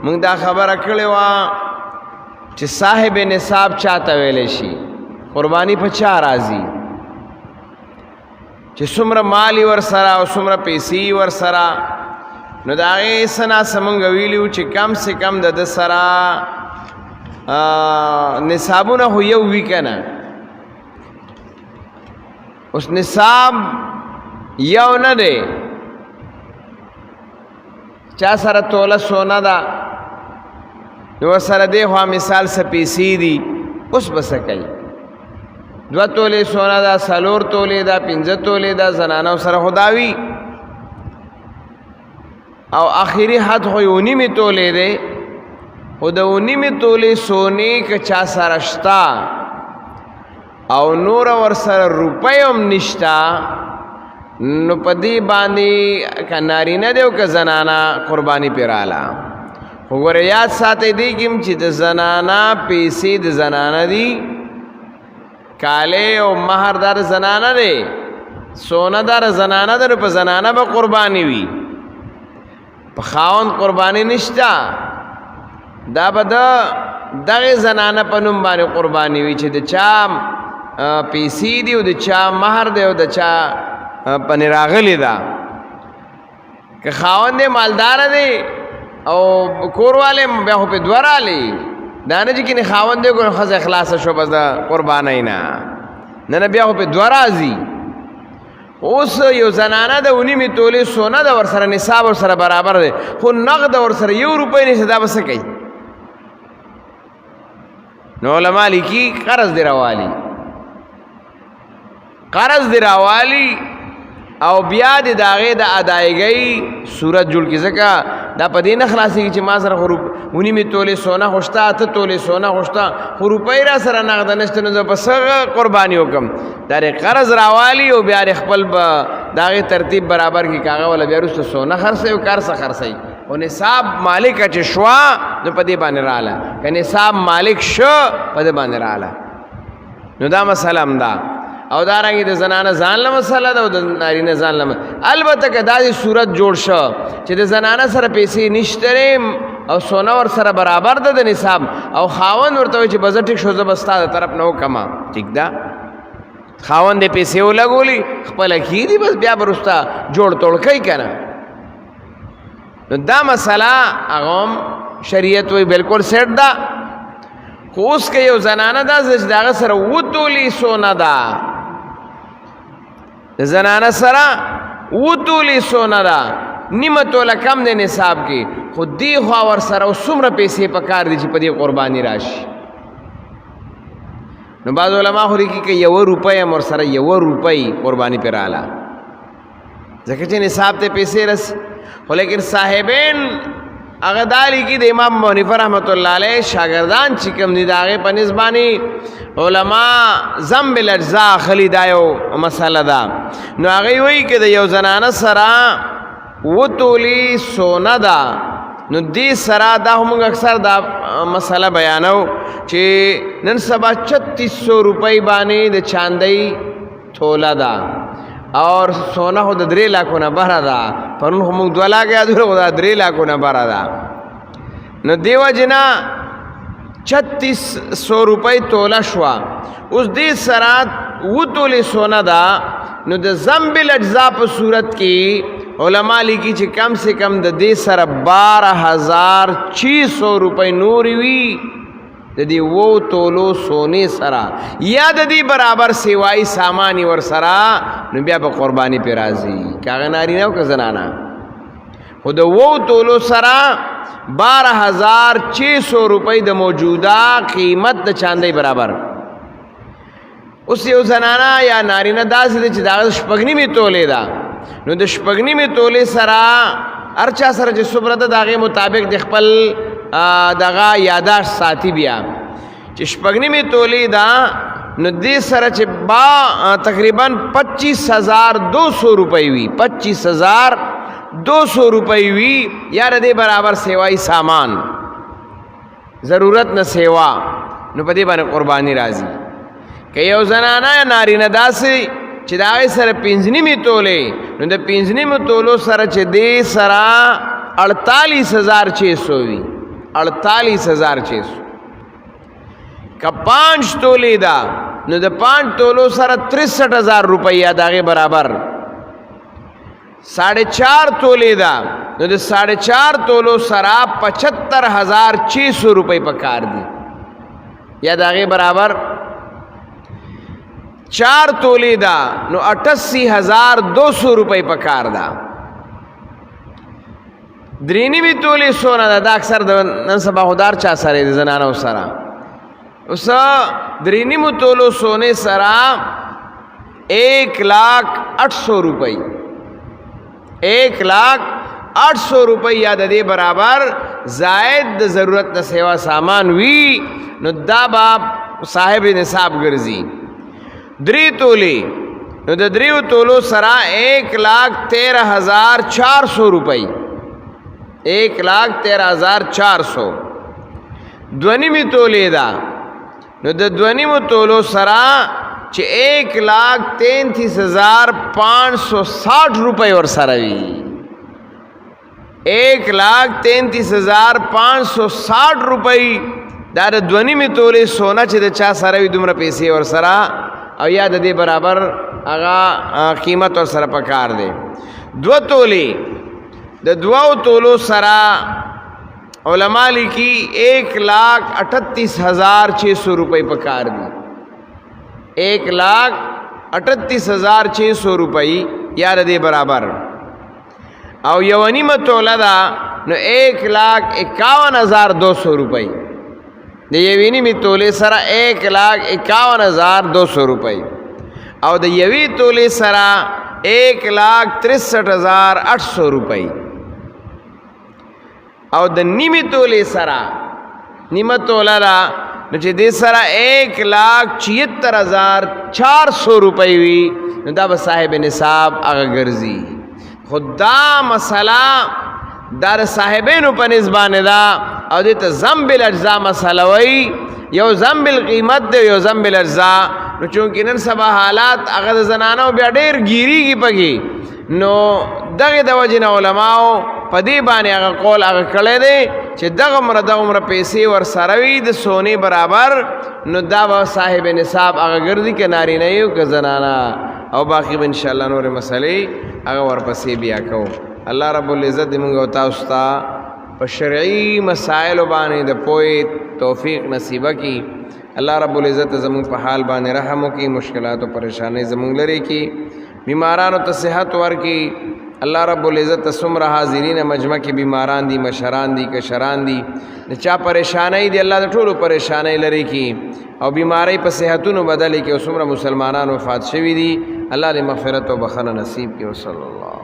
موږ دا خبره کړې وه چې صاحب نصاب چاته ویل شي، قرباني په چا راځي؟ چې څومره مالی ور سره او څومره پیسې ور سره. نو دا غي سنا سمونګ ویلیو چې کم سه کم د سره نصابونه هو یو وی کنه. اوس نصاب یو نه دی، چا سره توله سونه ده نو سره دی خو مثال څه پیسې دي، اوس بس کوي. 2 تولې سونه ده، 4 تولې ده، 5 تولې ده، زنانه سره خداوي. او اخیری حد خو یو نیمه تولې دی، خو د نیمه تولې سونې که چا سره شته او نور ور سره روپۍ هم نشتا، نو په دې باندې که نارینه دی او که زنانه قرباني پرې راله. خو ګوره یاد ساتئ دې کې هم چې د زنانه پیسې د زنانه دي، کالې او مهر دار زنانه دی، سونه دار زنانه ده، نو په زنانه به قرباني وي، په خاوند قرباني نشته. دا به د دغه زنانه په نوم باندې قرباني وي چې د چا پیسې دي او د چا مہر دی او د چا پنې راغلي ده. که خاوند دی مالدار دی او کورواله بیا خو په دوه رالی، دا نه چې کینې خاوند دی ګوره ښځه خلاصه شو بس د قربانۍ نه، نه نه بیا خو په دوه راځي. اوس یو زنانه د ونیمې تولې سونه ده، ورسره نصاب ورسره برابر دی، خو نقد ورسره یو روپۍ نشته، دا به څه کوي؟ نو علما لیکي قرض دی راوالي، قرض دی راوالي او بیا د داغه د ادایګۍ صورت جوړ کی. ځکه دا په دې نه خلاصېږي چې ما سره خو ونیمې تولې سونه خوشته، 8 تولې سونه خوشته، خو روپۍ را سره نغد نشته، نو زه په څه قرباني وکم؟ دا د قرض راوالي او بیا د خپل د هغې ترتیب برابر کړي، که هغه وله بیا وروسته سونه خرڅوي او کار څه خرڅوي. خو نصاب مالک چې شوه نو په دې باندې راله، که نصاب مالک شو په دې باندې راله. نو دا مسله هم ده. او دا رنګ د زنانه ځان له مسله ده او د نارینه ځان له. البته که داسې صورت جوړ شو چې د زنانه سره پیسې نشته او سونه ور سره برابر ده د نصاب، او خاوند ورته وایي چې بزه ټیک شو، زه به ستا د طرف نه وکړم، ټیک ده، خاوند دې پیسې ولګولي خپله کښېږدي، بس بیا به وروسته جوړ توړ کوي که نه. نو دا مسله هغه هم شریعت وایي بالکل سیټ ده. خو اوس که یو زنانه داسې چې د هغه سره وتولي سونه ده، زنانه سره وتولي سونه ده، نیمه توله کم دی نصاب کې، خو دې خوا ور سره اوس څومره پیسې پکار دي چې په دې قرباني راشي. نو بعض علما خو لیکي که یوه روپۍ هم ورسره یوه روپۍ قرباني پرې راله، ځکه چې نصاب ته پیسې رسي. خو لیکن صاحبین هغه دا لیکي د امام ابو حنیفه رحمت الله علیه شاګردان چې کوم دي د هغې په نسبت باندې علما ضم بالاجزا اخلي، دا یو مسله ده. نو هغوی وایي که د یو زنانه سره وتولي سونه ده، نو دې سره دا هم موږ اکثر دا مسله بیانو چې نن سبا 3600 روپۍ باندې د چاندۍ توله ده اور سونه خو د 3 لاکو نه بهره ده. پرون خو موږ 2 لاکه یادول، خو دا 3 لاکو نه بهره ده. نو دیو جنا 3600 روپۍ توله شوه. اوس دې سره وتولې سونه ده، نو د ضم بالاجزا په صورت کې علما لیکي چې کم سے کم د دې سره 12600 روپۍ نورې وي د دې وو تولو سونې سره، یا د دې برابر سیوای سامانی ور سره، نو بیا به قرباني پې راځي، که هغه نارینه او که زنانه. خو د وو تولو سره 12600 روپۍ د موجوده قیمت د چاندۍ برابر. اوس یو زنانه یا نارینه داسې دی چې د هغه 6.5 تولې ده، نو د 6.5 تولې سره هر چا سره چې څومره ده د هغې مطابق د خپل دغه یاداشت ساتي. بیا چې 6.5 تولې ده، نو دې سره چې با تقریبا 25200 روپۍ وي، 25200 روپۍ وي، یا د دې برابر سیوای سامان ضرورت نه سیوا، نو په دې باندې قرباني راځي. که یو زنانه یا نارینه داسې چې د هغې سره 5.5 تولې، نو د 5.5 تولو سره چې دې سره 48600 وي، 48600۔ که 5 تولې ده نو د 5 تولو سره 63000 روپۍ یا د هغې برابر۔ 4.5 تولې ده نو د 4.5 تولو سره 75600 روپۍ پکار دي یا د هغې برابر۔ 4 تولې ده نو 88200 روپۍ پکار ده۔ 3.5 تولې سونه ده، دا اکثر د نن سبا خدار چا سره دي، زنانو سره۔ اوس 3.5 تولو سونه سره 1,00,800 روپۍ، 1,00,800 روپۍ یا د دې برابر زائد د ضرورت نه سیوا سامان وي نو دا به صاحب نصاب ګرځي۔ 3 تولې نو د 3 تولو سره 1,13,400 روپۍ، 1,13,400۔ 2.5 تولې ده نو د 2.5 تولو سره چې 1,33,560 روپۍ ور سره وي، 1,33,560 روپۍ۔ دا د 2.5 تولې سونه چې د چا سره وي دومره پیسې ور سره او یا د دې برابر هغه قیمت ور سره پکار دی۔ 2 تولې، د 2 تولو سره علماء لیکي 1,38,600 روپۍ پکار دي، 1,38,600 روپۍ یا د دې برابر۔ او 1.5 توله ده نو 1,51,200 روپۍ، د 1.5 تولې سره 1,51,200 روپۍ، او د 1 تولې سره 1,63,800 روپۍ، او د نیمې تولې سره نیمه توله ده نو چې دې سره 1,76,400 روپۍ وي نو دا به صاحب نصاب هغه ګرځي۔ خو دا مسله دا د صاحبینو په نسبت باندې ده او دې ته ضم بالاجزا مسله وایي۔ یو ضم بالقیمت دی، یو ضم بالاجزا۔ نو چونکې نن سبا حالات هغه د زنانو بیا ډېر ګیریږي پکې، نو دغه د وجې نه علماو په دې باندې هغه قول هغه کړی دی چې دغه عمره دغه عمره پیسې ور سره وي د سونې برابر نو دا به صاحب نصاب هغه ګرځي، که نارینه یو که زنانه۔ او باقي به انشاءالله نورې مسلې هغه ورپسې بیا کوو۔ الله رب العزت دې موږ او تاسو ته په شرعي مسایلو باندې د پوهې توفیق نصیبه کړي۔ الله رب العزت زموږ په حال باندې رحم وکړي، مشکلات او پریشانۍ زموږ لرې کړي، بیمارانو ته صحت ورکړي۔ الله رب العزت څومره حاضرین مجمع کې بیماران دي، مشران دي، کشران دي، د چا پریشانۍ دي الله د ټولو پریشانۍ لرې کړي او بیمارۍ په صحتونو بدلې کړي۔ او څومره مسلمانان وفات شوي دي الله دې مغفرت او بخښنه نصیب کړي۔ وصلی الله۔